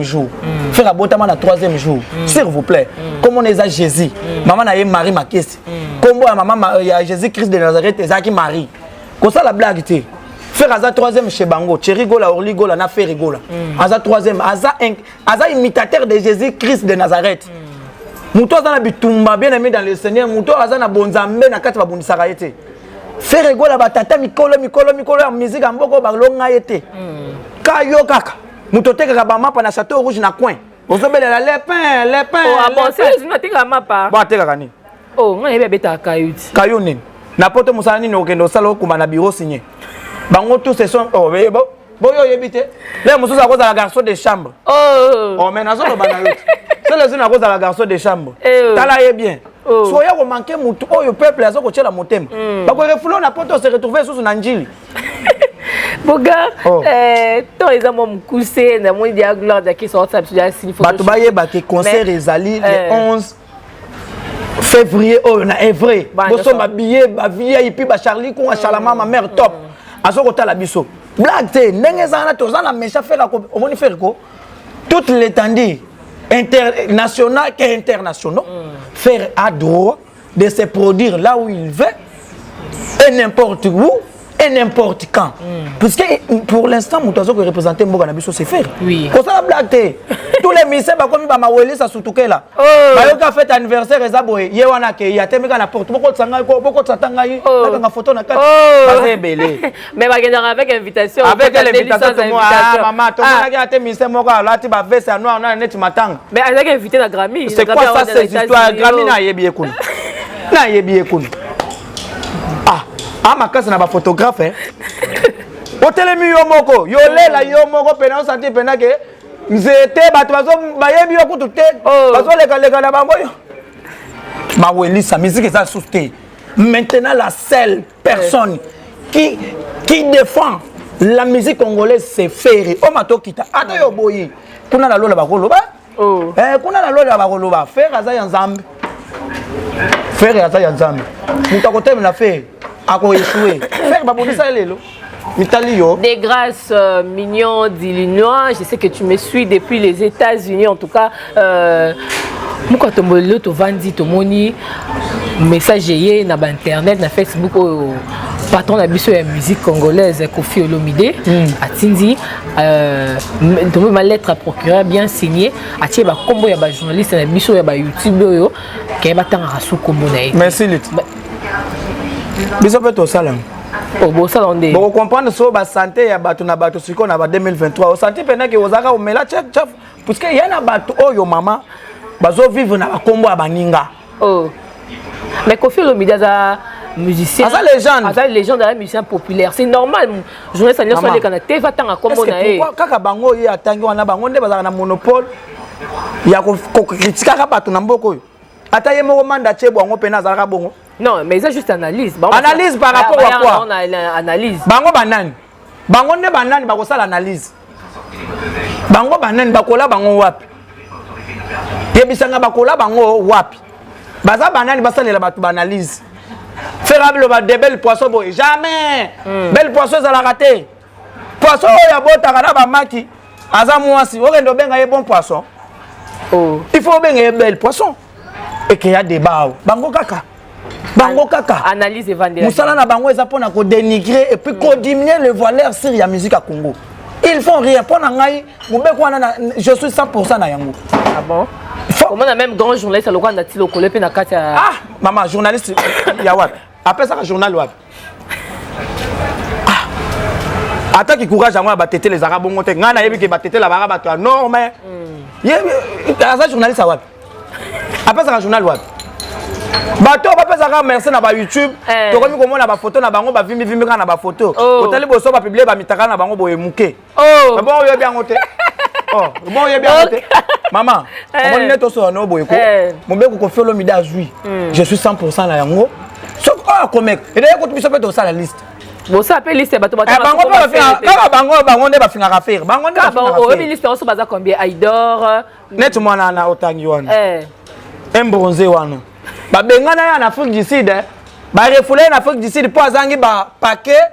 S1: jour. Ferre abotama na troisième jour, s'il vous plaît. Komona eza Jésus, mama na ye Marie Makesi. Kombo ya mama ya Jésus Christ de Nazareth ezalaki Marie. Kosala blague te. Ferre aza troisième chez bango, Thierry Gola, Orly Gola na Ferre Gola. Aza troisième, aza imitateur de Jésus Christ de Nazareth. Moto aza na bitumba, bien aimé dans le Seigneur, moto aza na bonzambe na kati, babundisaka ye te. Ferre Gola, batata mikolo mikolo mikolo ya musique ya mboka balonga ye te. Ka yo kaka moto otekaka bamapa na Château Rouge na coin, ozobelela le pain, le pain.
S2: Oh, ah bon, c'est atekaka mapa?
S1: Bon, atekaka nini?
S2: Oh, ngai nayebi abetaka kayu ti.
S1: Kayu nini na poto? Mosala nini okende osala? Okuma na bureau signé bango tous ce sont, oh, boyo oyebi te. Le mosusu akozala garçon de chambre.
S2: Oh,
S1: mais nazoloba na yo, selezino akozala garçon de chambre. Tala ye bien. So oya komanke motu oyo peuple aza kotiela motema, bakorefouler na poto, se retrouve lisusu na Njili.
S2: Boga, to eza mwa mokuse, namoni dia Gloire Diakisa otsa biso dia sini.
S1: Bato bayeba ke concert ezali le 11 février oyo na Evre. Bosomba billet, ba VIP, ba Charlie Kunga, Chalama, ma mère top azo kotala biso. Blague te, ndenge eza wana, toza na méchant Ferre. Omoni Ferre ko toute l'étendue internationale et internationaux, Ferre a droit de se produire là où il veut et n'importe où et n'importe quand, puisque pour l'instant moto aza koreprésente mboka na biso, c'est Ferre. Kosala blague te. Tous les musiciens bakomi bamawelisa sutukela. Bayoka fête anniversaire eza boye, ye wana akei, atemeka na porte: "Bokotisa ngai, bokotisa ata ngai, nakanga photo na kati." Baza ebele.
S2: Mais bakendaka avec invitation?
S1: Avec quelle invitation? Ah mama, tomonaki ate musicien moko alati baveste ya noir na neti matanga.
S2: Mais azalaki invité na Grammy.
S1: C'est quoi ça, ces histoires? Grammy, nayebi ye kuna, nayebi ye kuna. Ah, ah, makasi na baphotographe. Otelemi yo moko, yolela yo moko pena, osanti pena ke nzete, bato bayebi yo kutu te, bazolekaleka na bango yo mawelisa. Musique eza lisusu te. Maintenant, la seule personne qui défend la musique congolaise, c'est Ferre. Oma tokita ata yo boyi kuna na lola, bakoloba. Kuna na lola bakoloba Ferre aza ya Nzambe, Ferre aza ya Nzambe. Moto akotemela Ferre akoéchouer. Ferre babongisa ye lelo mitali yo.
S2: Des grâces mignon d'Illinois, je sais que tu me suis depuis les États-Unis. En tout cas, euh, Moko tombo lelo tovandi tomoni message eye na ba internet na Facebook oyo patron na biso ya musique congolaise Koffi Olomide atindi tomoni ma lettre à procureur bien signé atie ba kombo ya ba journaliste na biso ya ba YouTube oyo ke batangaka su kombo na ye.
S1: Merci Lit. Biso mpe tosala
S2: bosala nde
S1: bokocomprendre so basante ya bato na bato sikoyo na ba 2023 osanti mpenza ke ozalaka omela chef puisque ya na bato oyo mama bazovivre na bakombo ya baninga.
S2: Oh. Mais Koffi Olomide aza musicien.
S1: Aza légende.
S2: Aza légende, aza musicien populaire. C'est normal. Journaliste nyonso aleka na TV atanga kombo na ye.
S1: Pourquoi kaka bango ye atangi wana bango nde bazalaka na monopole ya kokritikaka bato na mboka oyo? Ata ye moko manda tie bwango mpena azalaka bongo.
S2: Non, mais eza juste analyse.
S1: Analyse par rapport à quoi?
S2: Analyse.
S1: Bango banani? Bango nde banani bakosala analyse? Bango banani bakola bango wapi? Yebisanga bakola bango wapi? Baza banani basalela bato baanalyse? Fera biloba de belle poisson boye jamais. Belle poisson ezalaka te. Poisson oyo abotaka na bamaki aza mwasi, okende obenga ye bon poisson?
S2: Oh.
S1: Il faut obenga ye belle poisson. Ekeya débat awa bango kaka bango kaka
S2: analyse evandela
S1: mosala na bango eza mpona kodénigrer et puis kodiminuer le valeur sur ya musique ya Congo. Ils font rien. Mpo na ngai mobeko wana, je suis 100% na yango.
S2: Ah bon? Komona même grand journaliste alokola na ti lokolo mpe na kati ya
S1: Ah mama, journaliste ya wapi? Apesaka journal wapi? Ah. Ataki courage yango ya batetele ezalaka bongo te. Ngai nayebi ke batetele abaka bato ya norme. Ye aza journaliste ya wapi? Apesaka journal wapi? Bato oyo bapesaka merci na bayoutube, tokomi komona bafoto na bango bavimbivimbi kaka na bafoto. Otali boso bapublie bamitaka na bango boye moke. Bon, oyebi yango te. Bon, oyebi yango te mama. Omoni nde tosola no boye ko mobeko Koffi Olomide azwi, je suis 100% na yango. Soki oyo akomeka edeye kutu, biso mpe tosala liste.
S2: Bosala mpe liste ya bato.
S1: Bango mpe kaka bango, bango nde bafingaka Ferre, bango nde.
S2: Oyebi liste yango so baza combien? Aidor.
S1: Neti mwana na otangi wana, un bronze wana, babengana ye na Afrique du Sud, barefouler ye na Afrique du Sud mpo azangi bapaquet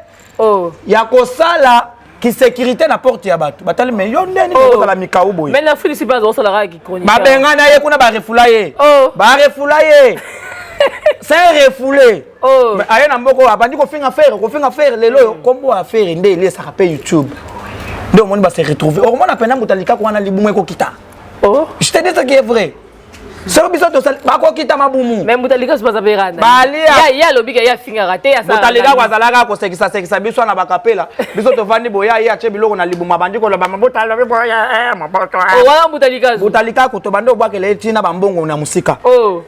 S1: ya kosala kisécurité na porte ya bato batali. Me yo ndeni kozala mikau boye?
S2: Mais na Afrique du Sud bazosalaka
S1: kichronique. Babengana ye kuna, barefouler ye, barefouler ye, c'est un refoulé. Mais aye na mboka oyo abandi kofinga Ferre, kofinga Ferre. Lelo oyo kombo ya Ferre nde elesaka mpe YouTube, nde omoni base retrouve. Okomona mpena moto alikako wana libumu ekokita. Je te dis ce qui est vrai. Soki biso tosali, bakokita mabumu.
S2: Mais moto alika baza mpe rana.
S1: Balia.
S2: Ye alobi ke ye afingaka te.
S1: Moto alikako azalaka kosekisasekisa biso na bakapela. Biso tovandi boye, aye atie biloko na libumu, abandi koloba mabuta, alobi boye maboto.
S2: Wana moto alika.
S1: Moto alikako, tobandi obwakela ye ntina bambongo na mosika.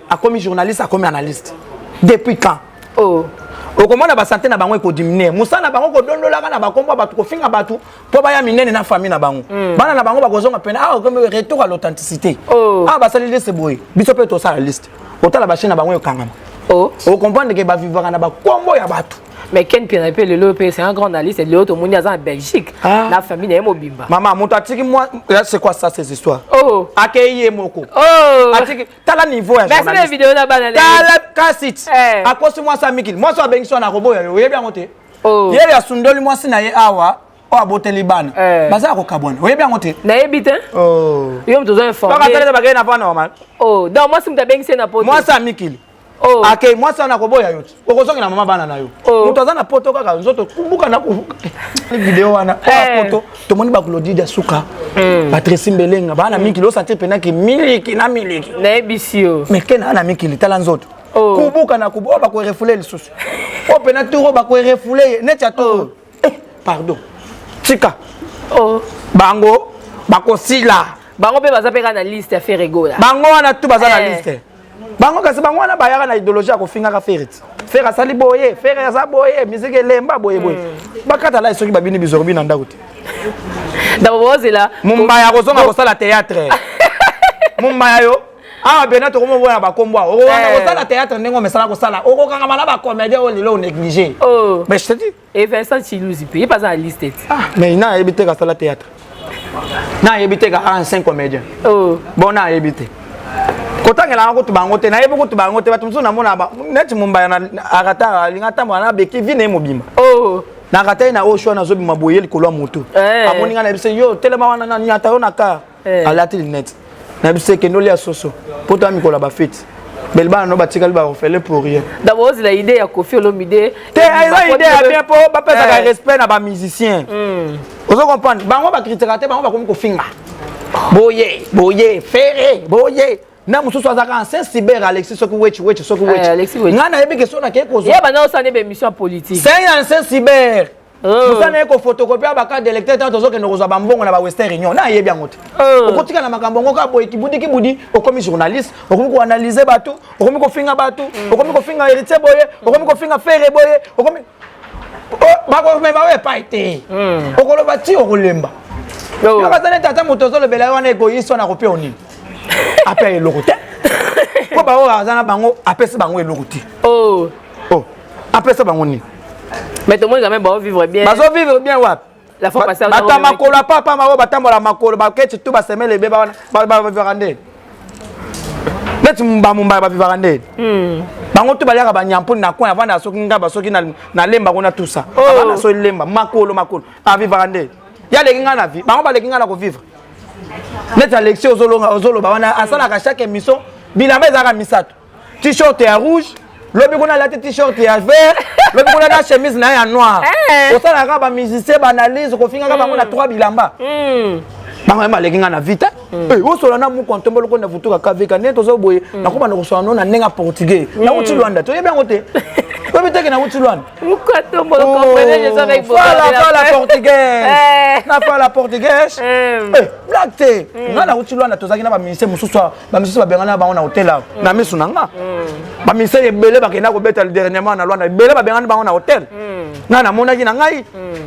S1: Akomi journaliste, akomi analyste depuis quand? Okomona basante na bango ekodiminuer, mosala na bango kodondolaka na bakombo ya bato, kofinga bato mpo baya minene na famille na bango. Bana na bango bakozonga pene awa, okomi retour à l'authenticité. Awa basali liste boye, biso mpe tosala liste. Otala bachaine na bango ekangama, ocomprendre ke bavivaka na bakombo ya bato.
S2: Mais Ken Piana mpe lelo mpe c'est un grand analyste. Lelo tomoni aza na Belgique na famille na ye mobimba.
S1: Mama, moto atiki mwa, c'est quoi ça, ces histoires? Akei ye moko. Atiki, tala niveau ya
S2: journaliste. Vidéo na bana.
S1: Tala kasi akosi mwasi ya mikili, mwasi abengisi wana akoboya yo, oyebi yango te. Ye asundoli mwasi na ye awa oyo aboteli bana, baza ya kokabwana, oyebi yango te.
S2: Nayebi te. Yo moto oza informé.
S1: Bakei na voie normale.
S2: Donc mwasi moto abengisi ye na poto.
S1: Mwasi ya mikili akei, mwasi wana akoboya yo te, okozongela mama bana na yo. Moto aza na poto kaka nzoto kubuka na video wana oyo poto tomoni baklodide ya suka, Patrici Mbelenga, baa na mikili, osentir mpenaki miliki na miliki.
S2: Nayebisi yo.
S1: Mais ke naa na mikili, tala nzoto kubuka na kubu oyo bakorefouler lisusu oyo mpena tour oyo bakorefouler ye neti ya tour. Pardon, tika bango bakosila.
S2: Bango mpe baza mpe kaka na liste ya Ferre Gola.
S1: Bango wana tu baza na liste bango, kasi bango wana bayaka na idéologie ya kofingaka Ferre ti Ferre asali boye, Ferre aza boye, musique elemba boye boye. Bakata lai soki babini bizorobi na ndako te.
S2: D'abord bozela.
S1: Mombaya kozonga kosala théâtre, mombaya yo awa bena tokomobona bakombo awa okokanda kosala théâtre ndenge omesala kosala, okokangama na bacomédien oyo lelo onéglige. Mais je te dis.
S2: Et Vincent Chiluzi mpe ye mpe aza na liste ti.
S1: Ah, mais na ayebi te kasala théâtre, na ayebi te ka ancien comédien. Bon, na ayebi te kotangelanga kutu bango te, nayebi kutu bango te. Bato mosusu namona neti mombaya na arata alinga atambola na beki vi na ye mobimba. Nakata ye na oyo shwa nazobima boye likolo ya motu. Amoni ngai na yebisa yo telema wana na nyata yo na car. Alati lunette. Na biso ekende olia soso mpo toya mikolo ya bafeti bele bana no batikali baorphelin pour rien.
S2: D'abord ozela idée ya Koffi Olomide.
S1: Te, eza idée ya bien mpo bapesaka respect na bamusicien. Ozo comprendre? Bango bakritikaka te, bango bakomi kofinga boye boye Ferre boye na mosusu azalaka ancien cyber Alexis soki wechi wechi soki wechi. Ngai nayebi ke so nakei kozwa
S2: ye banda osala nde baémission ya politique.
S1: C'est un ancien cyber. Mosala ye kofotokopia bacarte d'électeur. Ntango tozokende kozwa bambongo na bawestern Union, na ayebi yango te. Okotika na makambo yango kaka boye, kibudi kibudi, okomi journaliste, okomi koanalyse bato, okomi kofinga bato, okomi kofinga Héritier boye, okomi kofinga Ferre boye, okomi bakomema oyo epai te. Okoloba ti okolemba. Yoka aza neti ata moto ozolobela ye wana égoïste wana, akopia onini? Apia eloko te, mpo baoyo aza na bango apesi bango eloko te. Oh, apesa bango nini?
S2: Mais tomoni quand même baovivre bien.
S1: Bazovivre bien wapi?
S2: La fois passée,
S1: bato ya makolo apapa oyo batambola makolo, baketi tu basemele ebeba wana, bavivaka ndeni? Neti bamombaya bavivaka ndeni? Bango tu baliaka banyamponi na coin, avanda soki ngaba, soki na lemba kuna, tusa avanda soki lemba, makolo makolo, avivaka ndeni? Ye aleki ngai na vie, bango baleki ngai na kovivre. Neti Alexi ozoloba wana, asalaka chaque émission, bilamba ezalaka misato: t-shirt ya rouge, lobi kuna alati t-shirt ya vert, lobi kuna na chemise na ye ya noir. Osalaka bamusicien baanalyse, kofingaka bango na trois bilamba. Bango ye baleki ngai na vie te. Osola na muku ntombo loko na vutuka kaveka ndenge toza boye, nakobanda kosola no na ndenge ya portugais. Nauti Lwanda, toyebi yango te? Oyebi teke nauti Lwanda? Fala portugais, na fala portugais, blague te. Ngai nauti Lwanda, tozalaki na bamusicien mosusu, bamisusu babengana bango na hotel awa na misu na nga. Bamusicien ebele bakenda kobeta dernièrement na Lwanda, ebele babengani bango na hotel. Ngai namonaki na ngai,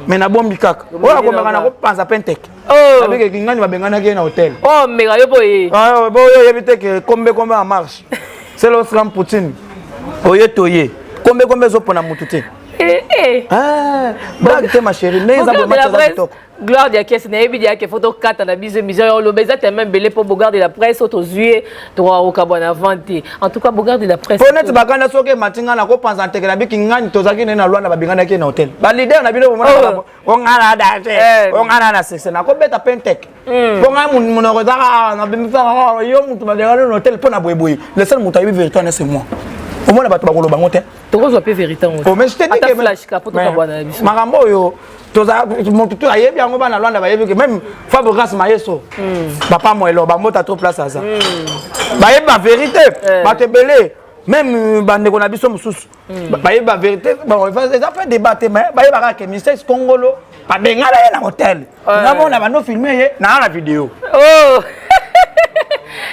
S1: mais nabombi kaka. Oyo akomeka na kopanza mpe nteke abikeki ngani babenganaki ye na hotel.
S2: Meka yo boye.
S1: Boyo oyebi te ke kombe kombe en marche, c'est l'Osram Poutine oye toye kombe kombe ezopona mutu te. Blague te, ma chérie, ndenge eza boye, match eza kitoko.
S2: Gloire de Kese, nayebi diake fo tokata na biso émission ya oloba eza tellement ebele mpo Bogard de la presse oyo tozwi ye, tokokabwa na vente te. En tout cas, Bogard de la presse,
S1: po neti bakanda soki emati, ngai nakopanza nteke na biki ngani tozalaki nde na Lwanda, babenganaki ye na hotel. Baleader na bino bomona onga na danger, onga na na succès, nakobeta mpe nteke mpo ngai monoko ezaka nabimisaka yo mutu babengani na hotel mpo na boyeboye. Le seul moto ayebi vérité wana, c'est moi. Omona bato bakoloba ngo te.
S2: Tokozwa mpe vérité yango.
S1: Mais je te dis
S2: que flash ka po tokabwana na biso.
S1: Makambo oyo toza motu tu ayebi yango. Bana Lwanda bayebi ke même Fabregas Mayeso, papa Moelo, bambota trop place aza, bayebi bavérité. Bato ebele, même bandeko na biso mosusu bayebi bavérité. Bon, eza mpe débat te, mais bayebaka ke Mister Kongolo babengana ye na hotel. Namona bando filme ye naa na video.
S2: Oh.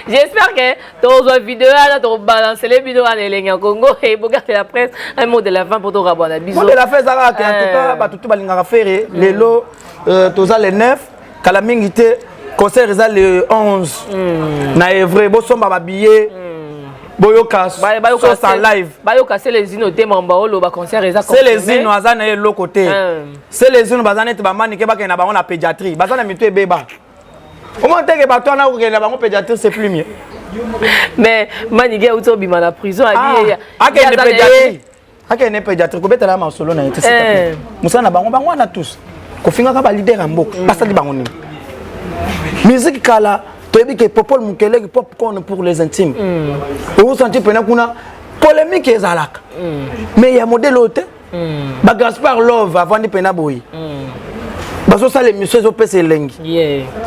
S2: J'espère que tozwa video wana, tokobalancele bino wana elengi ya Congo. E Bogard de la presse, un mot de la fin po tokabwana biso.
S1: Mot de la fin ezalaka ke, en tout cas, bato tu balingaka Ferre. Lelo toza le 9, kala mingi te concert eza le 11 na Evre. Bosomba babillet, boyoka sosa live.
S2: Bayoka Selezino te, makambo oloba, concert eza.
S1: Selezino aza na ye eloko te. Selezino baza neti bamanike, bakende na bango na pédiatrie, baza na mito ebeba. Omona teke bato wana kokende na bango pédiatrie, c'est plus mieux.
S2: Mais manike auti obima na prison.
S1: Akende pédiatrie, akende pédiatrie kobetela masolo na ye te. Mosala na bango, bango wana tous kofingaka baleader ya mboka, basali bango nini? Musique kala, toyebi ke Popol Mokeleki, Popcorn pour les intimes, okosanti mpena kuna polémique ezalaka, mais ya modèle oyo te. Bagaspard Love avandi mpena boye, bazosala émission ezopesa elengi,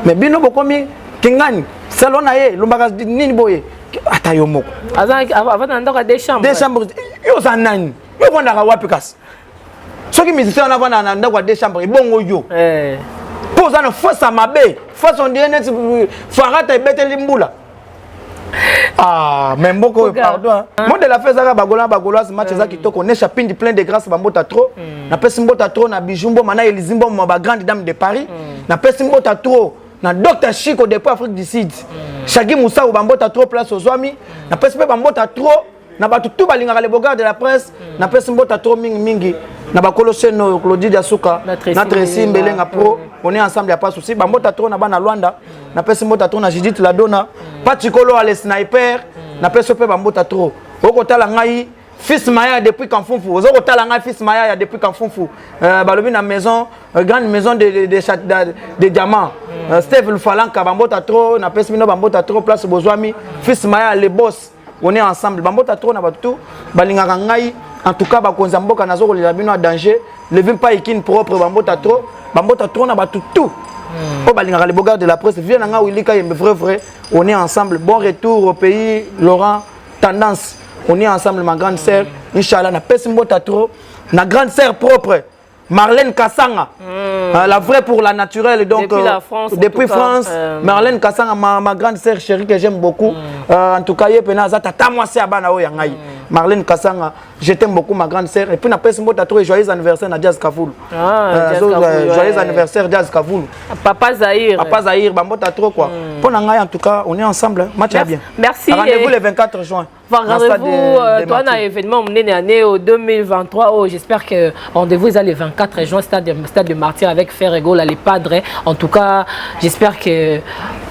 S1: mais bino bokomi kingani salon na ye elombaka nini boye. Ata yo moko
S2: avanda na ndako ya deux chambres.
S1: Deux chambres, yo oza nani? Yo ovandaka wapi? Kasi soki musicien wana avandaka na ndako ya deux chambres, ebongo yo mpo oza na face ya mabe, face on dirait neti farata ebeteli mbula. Ah, mais mboka oyo, pardon. Mot de la fin ezaka bagola bagoloise, match eza kitoko. Nesha Pindi, plein de grâce, bambota trop. Napesi mbota trop na Bijou Mboma, na Elizi Mboma, bagrande dame de Paris. Napesi mbota trop na Dr Chico depuis Afrique du Sud, Shagi Musau, bambota trop place ozwami. Napesi mpe bambota trop na bato tu balingaka le Bogard de la presse. Napesi mbota trop mingimingi na bakolo seno Claudie Diasuka na Tracy Mbelenga pro, on est ensemble, ya pas souci. Bambota trop na bana Lwanda. Napesi mbota trop na Judith Ladona Patikolo ale sniper. Napesi mpe bambota trop okotala ngai. Fils Maya depuis Kanfunfu. Ozo kotala ngai Fils Maya ya depuis Kanfunfu. Euh, balobi na maison, euh, grande maison de, de, de, de, de diamants. Mm. Euh, Steve Lufalanka, bambota trop, na pesi bino bambota trop place bozwami. Fils Maya le boss. On est ensemble. Bambota trop na bato tout. Balingaka ngai. En tout cas, bakonzi ya mboka nazo kolela bino à danger. Levin pa ikin propre bambota trop. Bambota trop na bato tout. Mm. Oyo balingaka le beau de la presse. Viens na ngai Willy Kayembe vrai vrai. On est ensemble. Bon retour au pays Laurent Tendance. On est ensemble ma grande sœur. Inch'Allah na pesi mbota trop. Na grande sœur propre. Marlène Kassanga, mm. euh, la vraie pour la naturelle. Donc,
S14: depuis la France,
S1: depuis France, euh... Marlène Kassanga, ma, ma grande sœur chérie que j'aime beaucoup. Mm. Euh, en tout cas, yepena zata tata moi c'est abana oya ngai. Mm. Marlène Kassanga, je t'aime beaucoup ma grande sœur. Et puis na pesi mbota trop joyeux anniversaire na Jazz Kavulu.
S14: Ah, euh, Jazz Kavulu,
S1: ouais. Joyeux anniversaire Jazz Kavulu.
S14: Papa Zahir.
S1: Papa Zahir, bambota trop quoi. Mm. Pour ngai en tout cas, on est ensemble, match bien.
S14: Merci.
S1: Rendez-vous le 24 juin.
S14: Rendez-vous, euh, toi, un événement mené année 2023. Oh, j'espère que rendez-vous est le 24 juin, stade de, stade de Martyr avec Ferre Gola, les Padres. En tout cas, j'espère que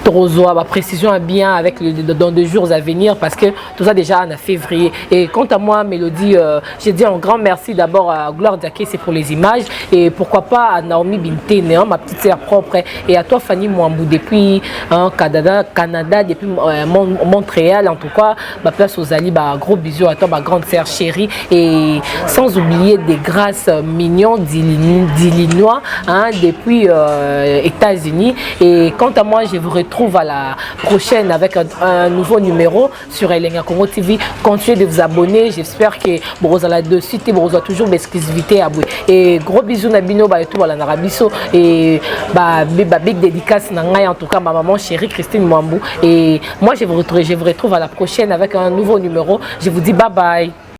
S14: Tozoa, ma précision est bien avec le, dans deux jours à venir parce que tout ça déjà en février. Et quant à moi, Mélodie, euh, j'ai dit un grand merci d'abord à Gloire Diaké, c'est pour les images. Et pourquoi pas à Naomi Bintene, hein, ma petite sœur propre. Et à toi, Fanny Mwambou, depuis hein, Canada, Canada, depuis euh, Montréal, en tout cas, ma place aux Ali, bah, gros bisous à toi, ma grande sœur chérie. Et sans oublier des grâces mignons d'Illinois, hein, depuis euh, États-Unis. Et quant à moi, je vous retrouve à la prochaine avec un, un nouveau numéro sur Elenga Congo TV. Continuez de vous abonner. J'espère que vous allez de suite et vous aurez toujours l'exclusivité à vous. Et gros bisous na bino ba tout na rabiso et ba, ba big dédicace na ngai en tout cas ma maman chérie Christine Mwambu. Et moi je vous retrouve, je vous retrouve à la prochaine avec un nouveau numéro. Je vous dis bye bye.